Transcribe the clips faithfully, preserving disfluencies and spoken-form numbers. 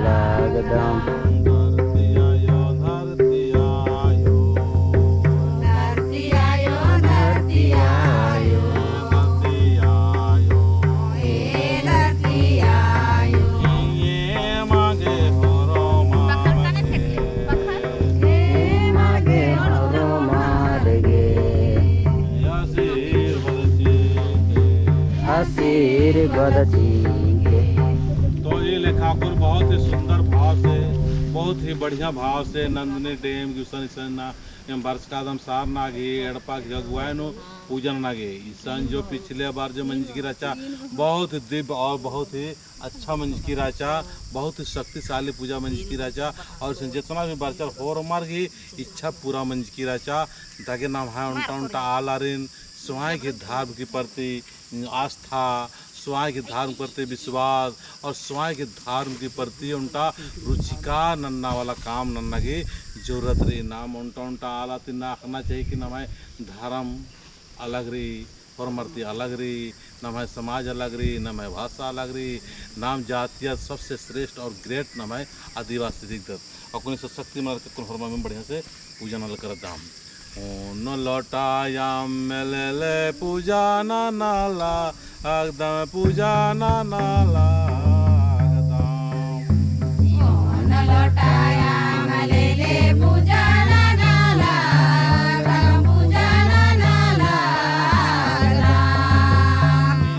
लगदम। धरती आयो, धरती आयो। धरती आयो, धरती आयो। धरती आयो। ए धरती आयो। एमा गे होरमा गे। एमा गे होरमा गे। आशीर्वाद चिके। आशीर्वाद चिके। तो ई लेखा कुल बहुत ही सुंदर भाव से, बहुत ही बढ़िया भाव से नंदिनी डैम गुसन इसन ना एम बरचकादम सरना गे, एड़पा गे, अगुवाई नू पूजा नना गे। इसन जो पिछले बार जो मंजकी रहचा, बहुत ही दिव्य और बहुत ही अच्छा मंजकी रहचा, बहुत ही शक्तिशाली पूजा मंजकी रहचा। और इसन जितना भी बरचर होरमर गही इच्छा पूरा मंजकी रहचा। ताकि नम्है ओन्टा ओन्टा आलारिन स्वयं के धर्म के प्रति आस्था, स्वयं के धर्म के प्रति विश्वास और स्वयं के धर्म के प्रति ओन्टा रुचिका नन्ना वाला काम नन्ना की जरूरत रई। नाम ओन्टा ओन्टा आला ती ना अख़ना चाहिए कि नम्है धर्म अलग रई, होरमर ती अलग रई, नम्है समाज अलग रई, नम्है भाषा अलग रई, नाम जातिया सबसे श्रेष्ठ और great नम्है आदिवासी दिखदत। अक्कुन सशक्ति मनर के अक्कुन होरमर में बढ़िया से पूजा नना लगदम। ओन लोटा अम्म लेले पूजा नना लगदम, पूजा नना लगदम। ओन लोटा अम्म लेले पूजा नना लगदम, पूजा नना लगदम।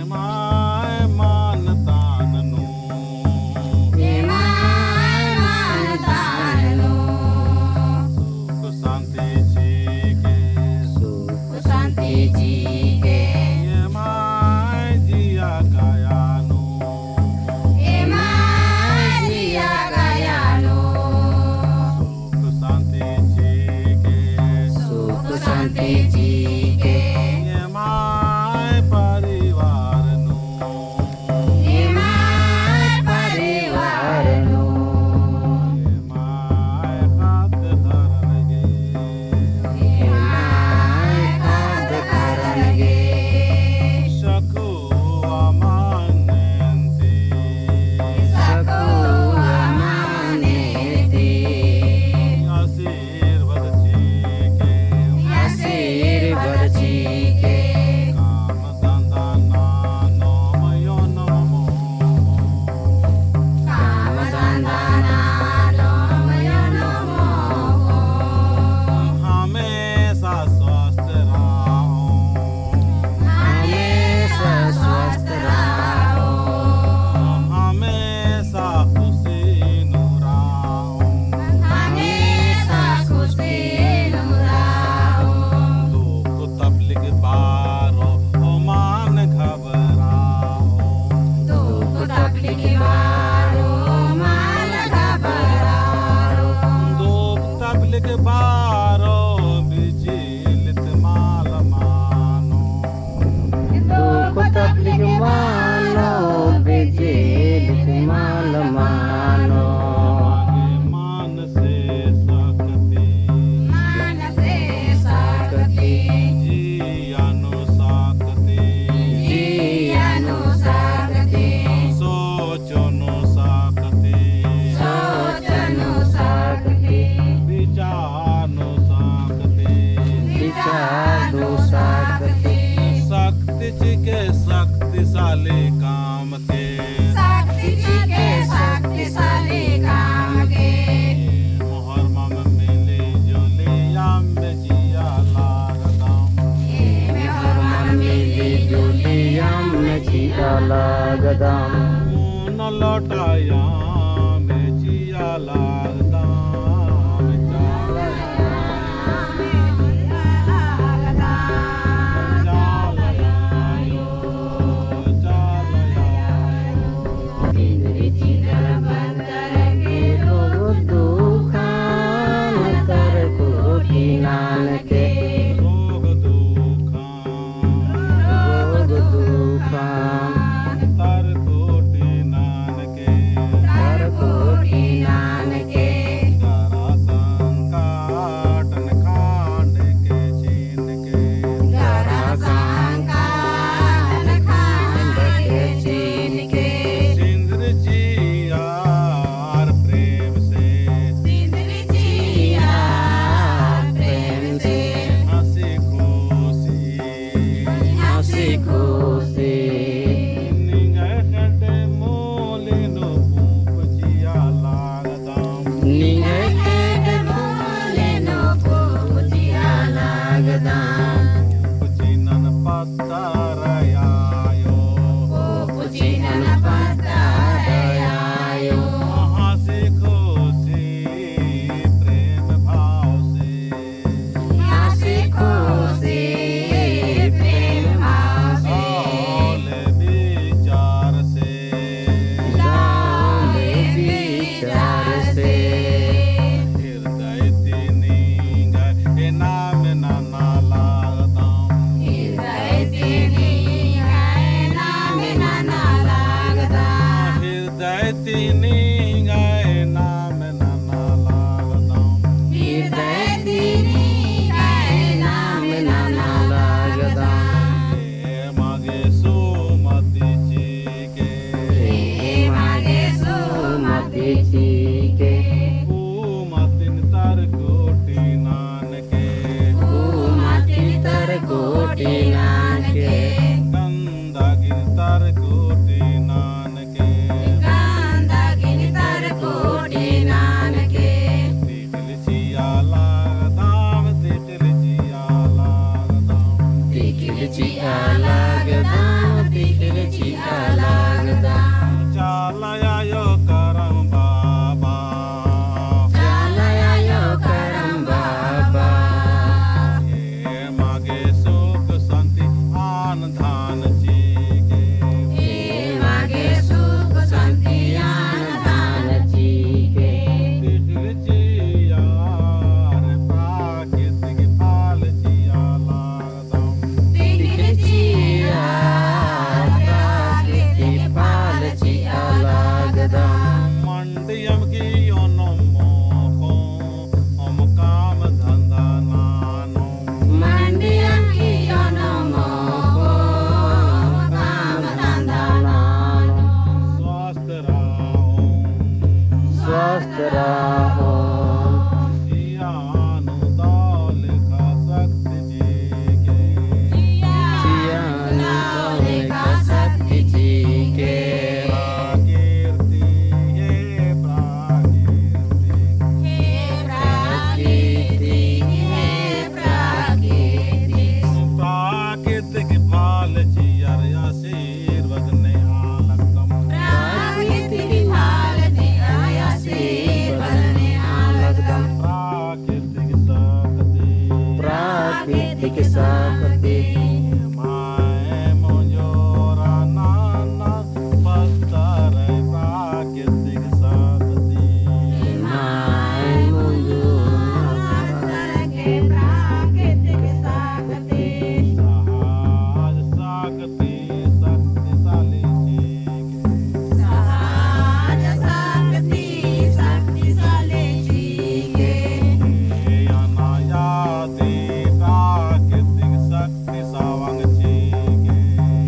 एम्है मल तान नू। एम्है मल तान नू। सुख शांति चिके। सुख शांति चिके। एम्है जिया काया नू। चीके। पूमा तिन तर कोटि नानके। पूमा तिन तर कोटि नानके। गंदा गिन तर कोटि नानके। गंदा गिन तर कोटि नानके। तिखिल चिआ लगदम, तिखिल चिआ लगदम। तिखिल चिआ लगदम, तिखिल चिआ लगदम। चाला आयो करम बाबा। चाला आयो करम बाबा। एमा गे सुख शांति अन्न धन चीके। एमा गे सुख शांति अन्न धन चीके। तिखिल चिआ आर प्राकृतिक फल चिआ लगदम। तिखिल चिआ प्राकृतिक फल चिआ लगदम। मंडियम की ओनम मोखो, ओम काम धंधा नानो। मंडियम की ओनम मोखो, ओम काम धंधा नानो। स्वस्थ रहो। स्वस्थ रहो। चिआ नू दव लेखा शक्ति चीके। चिआ नू दव लेखा शक्ति चीके। प्राकृति हे प्राकृति। हे प्राकृति, हे प्राकृति। प्राकृतिक फल चिअर आशीर्वाद नेआ लगदम। प्राकृतिक फल चिअर आशीर्वाद नेआ लगदम। प्राकृतिक शक्ति। प्राकृतिक शक्ति। माय मुंजोरा नन्ना पत्तर प्राकृतिक शक्ति। माय मुंजोरा पत्तर के प्राकृतिक शक्ति। सहज शक्ति शक्तिशाली चीके। सहज शक्ति शक्तिशाली चीके। हे अनायादी प्राकृतिक शक्ति सवंग चीके।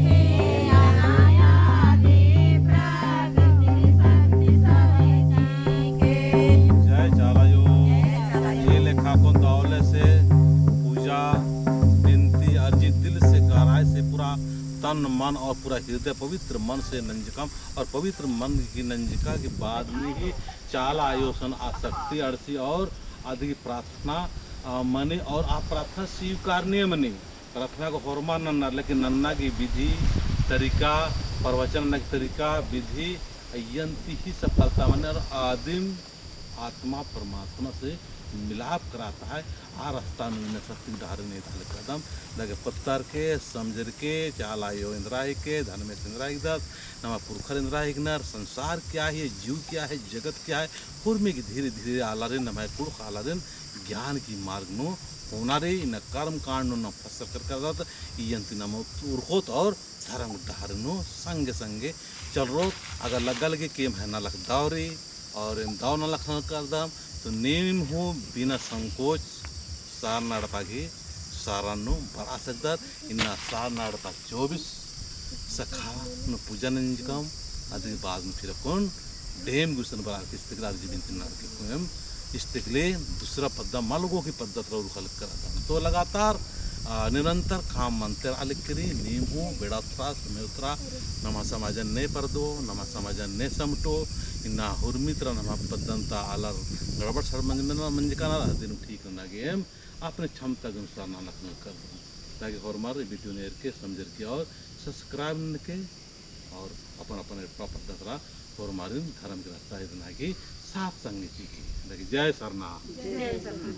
हे अनायादी प्राकृतिक शक्ति सवंग चीके। जय चाला आयो। जय चाला आयो। ये लेखा को दव ले से पूजा, बिनती, अर्जी दिल से गहराई से पूरा तन, मन और पूरा हृदय पवित्र मन से नंजकम और पवित्र मन की नंजका के बाद में ही चाला आयो सन आ शक्ति अंड़सी और अदी प्रार्थना, अ, मनी और आ प्रार्थना स्वीकारनीय मनी। प्रार्थना को होरमर नन्नर, लेकिन नन्ना की विधि, तरीका, प्रवचन नन्ना की तरीका, विधि, अयंती ही सफलता मनी और आदिम आत्मा परमात्मा से मिलाप करात है। आ रस्ता नू इन्ना शक्ति डहरे नू एदखा लगदम। दगे पत्तर के, समझर के, चाला आयो एन्दरा हिके, धर्मेस एन्दरा हिकदस, नमा पुरखर एन्दरा हिकनर, संसार क्या है, जीव क्या है, जगत क्या है, हुरमी की धीरे धीरे आलारिन, नमा कुँड़ुख़ आलारिन ज्ञान की मार्ग नू होना रई, इन्ना कर्म कांड नू ना फसर कर करदत, इयंती नमा उरखोत और धर्म डहरे नू संगे संगे चलरोत। अगर लग्गा लगी कि एम है नलख दव रई और एम दव नलख नलख करदम, तो नीम हूँ बिना संकोच सरना एड़पा गही सरना नू बरआ सकदर। इन्ना सरना एड़पा चौबीस सखा नू पूजा नंजकम, अदी बाद में फिर अक्कुन डेम गुसन बरआ के इस्तेकले अर्जी बिनती ननर के कुएम इस्तेकले दूसरा पद्दा मलगो की पद्दा तरा उरखा लगदम। तो लगातार, आ, निरंतर काम मनते रआ लगी करी, नीम हूँ बेड़ा उतरा, समय उतरा, नमा समाजन ने परदो, नमा समाजन ने समटो, इन्ना हुरमी तरा नमा पद्दन ता आलर गड़बड़ सड़ मंज-, मंजका नर, अदिन ठीक नना गे एम अपने क्षमता के अनुसार नलख नलख करदम। ताकि होरमर ई video ने एरके समझरके और subscribe ननके और अपन अपन एड़पा पद्दा तरा होरमारिन धर्म के रास्ता इदना की साथ संगे चिकी। ताकि जय सरना। जय सरना।